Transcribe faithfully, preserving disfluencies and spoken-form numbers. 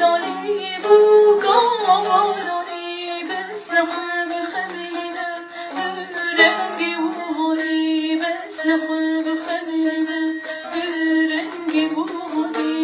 Lalî bûka baranî, bes xwe bixemîne, rengî wihanî, bes xwe bixemîne, rengî wihanî.